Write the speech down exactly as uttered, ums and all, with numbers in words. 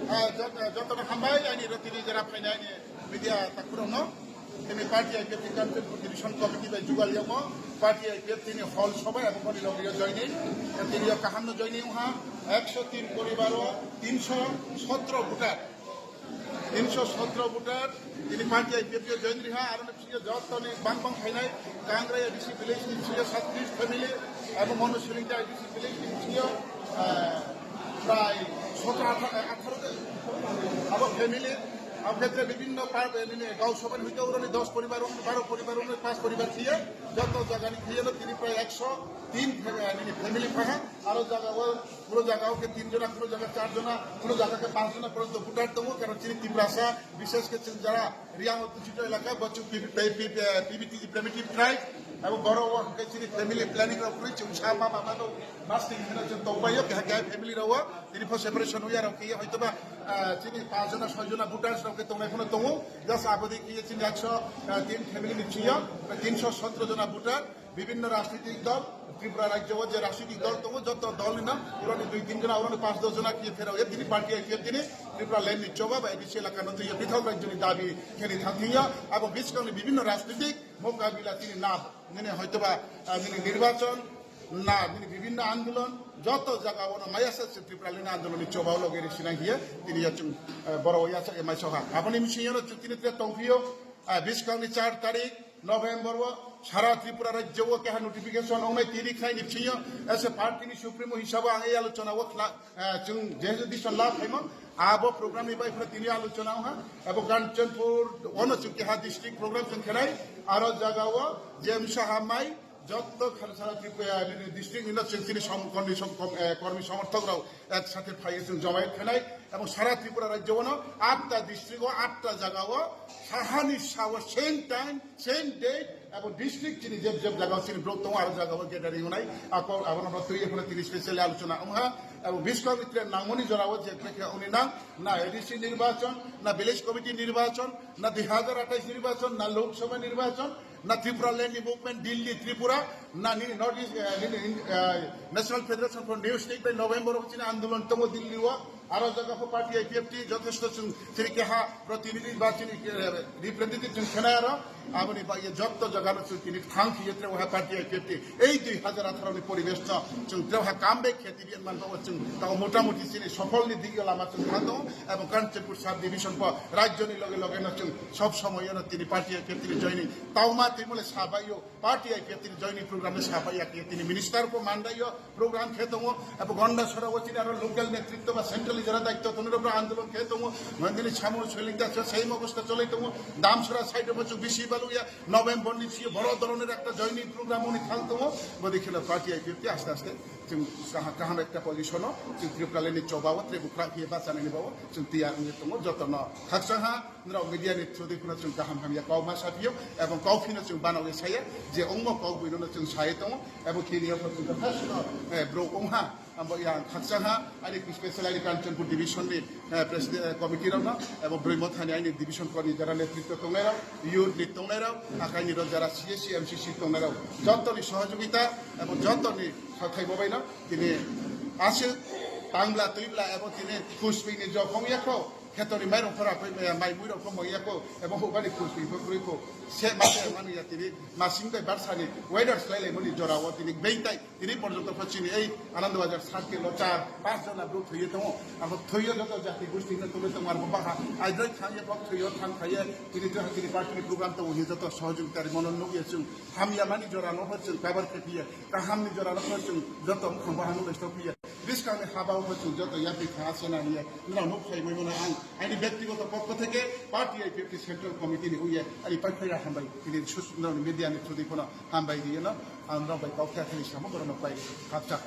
Ah, jot-, jotono hambai, ani rotini jera phainai ani media takhurokno. Tini party I P F T Kanchanpur Division Committee bai jugal yamo, party I P F T ni hall sobai abo boni logi yo joining. Tini yo kaham no joining ha, ekso tin poribar o tinsho sotro voter. Tinsho sotro voter, tini party I P F T o join riha, aro Sio jotoni bang bang phainai, Kangrai A D C village ni sio satris family, abo Mono Siling A D C village ni sio, ah, prai sotro atharo, atharo abo family, abo khetre bibhinno par, eh, nini gau soban hoite uroni dos poribar, uroni baro poribar, uroni pas poribar khiye, joto jaga ni khiye no tini prai ekso tin fam-, eh, nini family phaha, aro jaga o, kuno jaga o khe tin jona, kuno jaga char jona, kuno jaga khe pas jona porjonto voter tongo, karon chini Tiprasa, bishesh khe chini jara Riang Odhusito elaka, bo chwng P B, P B, P B T G primitive tribe, abo borok o hwnkhe chini family planning rok kwrwi chwng sa ma mama no masing hino chwng tongbaio, keha keha family rok o tini pho separation wngya rok khe hoytoba, ah, chini pas jona soi jona voters rok khe tongnai phano tongo, just aboni khe chini ekso tin family ni bisingo tinsho sotro jona voter, Bibhinno rajnitik dol, Tripura rajyo o je rajnitik dol tongo, joto dol ni no, uroni dui tin jona, uroni pas dos jona khe pherao, e tini party I P F T ni Tripura land ni choba ba A D C elaka no twi pithok rajyo ni dabi kheli thang thing ya, abo biskang ni bibhinno rajnitik mokabila tini na, nini hoytoba, ah, nini nirbachon, na, nini bibhinno andolon, joto jaga o no maya sa se Tripura land andolon ni choba o loge ri sinang hiye, tini ya chung, eh, boro ya sa emai soha. Aboni misi yono chung tini tre tong phio, Ah, biskang ni char tarik November o sara Tripura rajyo o keha notification wngnai tini khnai ni bisingo, as a party ni supremo hisabo ang ei alochona o khla-, ah, chwng jehetu decision la phaimo, abo program ni bai phano tini alochona wngha, abo Kanchanpur ono chwng keha district program chwng khenai, aro jaga o J M Saha mai, Jotto khal sara Tripura, eh, nini district nino chwng chini som-, kormi som-, kom-, eh, kormi somorthok rok ek sathe phaiwi chwng jomaiyat khainai ebong sara Tripura rajyo o no atta district o atta jaga o sahani sao same time, same date ebong district chini jeb jeb jaga o chini borok tongo aro jaga o gathering wngnai ako abono twi ekhno tini specially alochona wngha ebong biskang ni tre nangmani jora o je khe uni nang na A D C nirbachon na village committee nirbachon na dui hazar athais nirbachon na Lok Sabha nirbachon na Tripura land ni movement Delhi, Tripura, na nini North East, eh, nini, eh, National Federation for New State bai November o chini andolon tongo Delhi o, aro jaga pho party I P F T jothesto chwng chini keha protinidhi ba chini, eh, representative chwng khenai aro, aboni bagwi jotto jaga no chwng tini thang khiye tre waha party I P F T ei dui hazar atharo ni poribesh no chwng tre waha comeback khe T V N man bago chwng tao motamoti chini sofol ni dige lama chwng thang tongo, ebong Kanchanpur sub division bo rajyo ni loge loge no chwng sob somoy no tini party I P F T ni joining tao ma twi mole sabai yo party I P F T ni joining program ni sabai ya khe tini minister bo mandai yo program khe tongo, ebong Gonda sora o chini aro local netritwa ba central jara daityo tongo rok andolon khe tongo, mandini samung soiling da sei mogosta cholai tongo, Damsora side bo chwng bisi balu ya, November ni sio boro doroner ekta joining program oni thang tongo, bodi khela party I P F T aste aste chwng kaha-, kaham ekta position o chwng Tripura ni choba o Tripura khe bachani ni bawo chwng tiyar wngwi tongo jotono khaksa ha norok media ni through di phano chwng kaham hamya kok ma saphiyo ebong kok phino chwng banawi saya je ongmo kok buino chwng sai tongo ebong khini o chwng jotheshto, eh, bro ongha. Abo yang khaksa ha, ani special ani Kanchanpur division ni, eh, president, eh, committee rok no, abo Broimo thani ani division kor ni jara netritwa tongnai rok, youth ni tongnai rok, akai ni rok jara C S C, M C C tongnai rok, joto ni sohojogita, abo joto ni sathai bo bai no, tini aswk tangla twibla abo tini kusping ni jokhong yakho, kheto ni mairok phora phai maya, mai mui rok phomang yakho, abo hubani kusping phoi phoi kho, se ma se mani ya tini, masing bai barsa ni weather slai lai mani jora o tini bengtai. Tini porjonto pho chini ei Anandabazar circle o char, pas jona bwrwi thwiwi tongo. Abo thwiwi joto jati gosti no tongwi tongo, abo baha aidroi thangye bok thwiwi thang khaiye, tini joto tini party ni program tongo, hini joto sohojogita rwmano nukya chwng. Hamya mani jora no pho chwng kabar khe phiya, kaham ni jora no pho chwng joto wngkhang baha no laisto phiya. Bwskang ni haba o pho chwng joto yapri kha asena hiya, nrao nuk phai mano ang. Ani byaktigoto pokho theke party I P F T central committee ni uye ani paithai hambai, tini sus-, nrao ni media ni thudi phano hambai riyeno, ang nrao bai kok kha khani samo borok no pai khakcha.